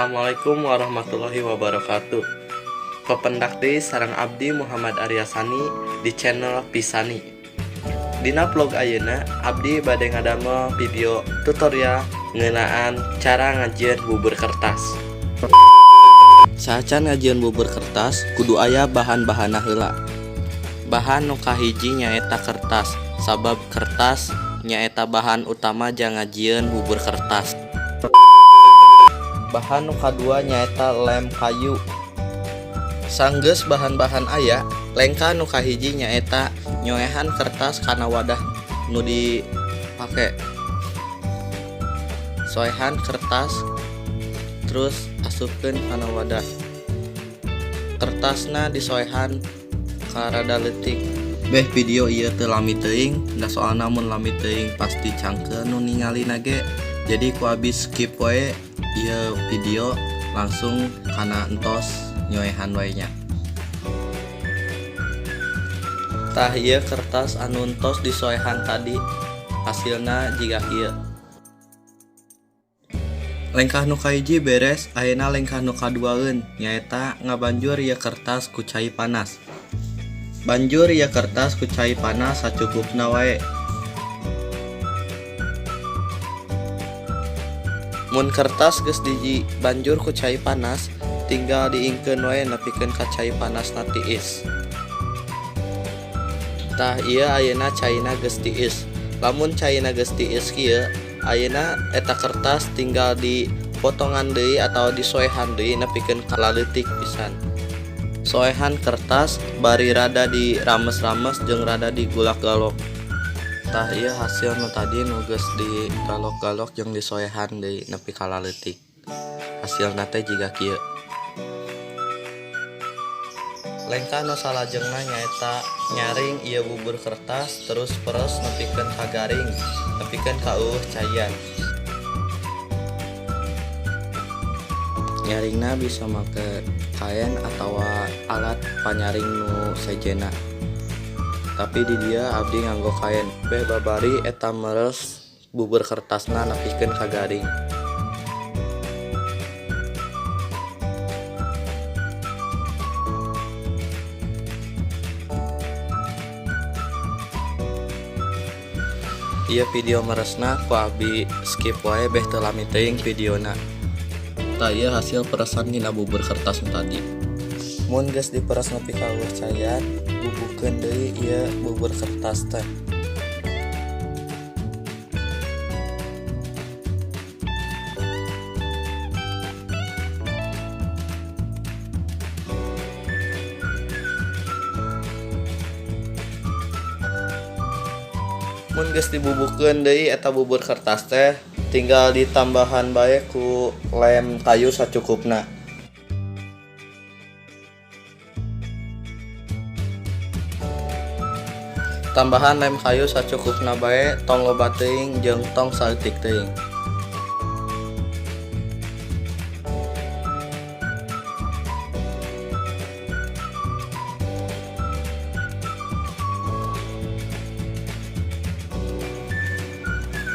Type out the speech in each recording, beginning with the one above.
Assalamualaikum warahmatullahi wabarakatuh. Papendak deui sareng abdi Muhammad Aryasani di channel Pisani. Dina vlog ayeuna abdi bade ngadamel video tutorial ngeunaan cara ngajieun bubur kertas. Saacan ngajieun bubur kertas kudu aya bahan-bahanna heula. Bahan nu kahiji nyaeta kertas, sabab kertas nyaeta bahan utama jang ngajieun bubur kertas. Bahan nu kadua nyaeta lem kayu. Sanggeus bahan-bahan aya, lengkah nu kahiji nyaeta nyoehan kertas kana wadah nu dipake. Soehan kertas terus asupkeun kana wadah. Kertasna disoehan ka rada leutik. Beh video ieu teu lami teuing, da soalna mun lami teuing pasti cangkeul nu ningalina ge. Jadi ku abi skip wae ieu video langsung kana entos nyoehan wae nya. Tah ieu kertas anu entos disoehan tadi hasilna jiga kieu. Lengkah nu kahiji beres, ayeuna lengkah nu kaduaeun nyaeta ngabanjur ieu kertas ku cai panas. Banjur ieu kertas ku cai panas sacukupna wae. Mun kertas geus dibanjur ku cai panas, tinggal diingkeun wae nepikeun ka cai panasna tiis. Tah ieu ayeuna caina geus tiis. Lamun caina geus tiis kieu, ayeuna eta kertas tinggal dipotongan deui atawa disoehan deui nepikeun ka laleutik pisan. Soehan kertas bari rada dirames-rames jeung rada digulak-galok. Tah ieu hasil nu tadi nu geus digalok-galok jeung disoehan deui nepi ka laleutik. Hasilna teh jiga kieu. Lengkah nu salajengna nyaeta nyaring ieu bubur kertas terus peres nepikeun ka garing, nepikeun ka eueuh caian. Nyaringna bisa make kaen atawa alat panyaring nu sejenna. Tapi di dieu abdi nganggo kaen. Beh babari eta meres bubur kertasna nepikeun ka garing. Ieu video meresna ku abdi skip wae beh teu lami teuing videona. Tah ieu hasil peresan dina bubur kertas nu tadi. Mun geus diperes nepi ka eueuh caian, bubukeun deui ieu bubur kertas teh. Mun geus dibubukeun deui eta bubur kertas teh, tinggal ditambahan bae ku lem kayu sacukupna. Tambahan lem kayu sacukupna bae, tong loba teuing jeung tong saeutik teuing.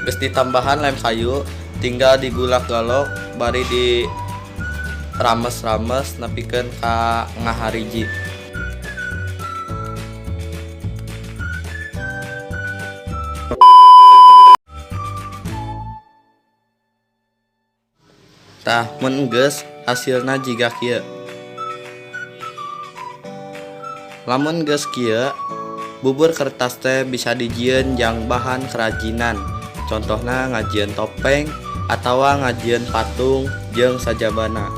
Geus ditambahan lem kayu, tinggal digulak-galok bari di rames-rames nepikeun ka ngahariji. Tah mun geus hasilna jiga kieu. Lamun geus kieu, bubur kertas teh bisa dijieun jang bahan kerajinan. Contohna ngajieun topeng atawa ngajieun patung jeung sajabana.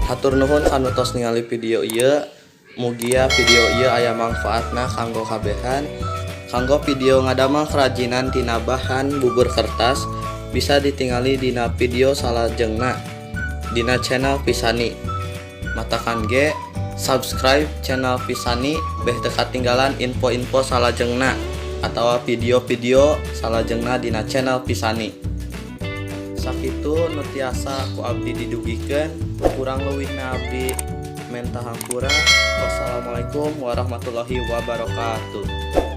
Hatur nuhun kanu tos ningali video ieu. Mugia video ieu aya mangfaatna kanggo kabehan. Kanggo video ngadamel kerajinan tina bahan bubur kertas bisa ditingali dina video salajengna dina channel Pisani. Matakan ge subscribe channel Pisani beh teu katinggalan info-info salajengna atawa video-video salajengna dina channel Pisani. Sakitu nu tiasa ku abdi didugikeun, kurang leuwihna abdi menta hampura. Wassalamualaikum warahmatullahi wabarakatuh.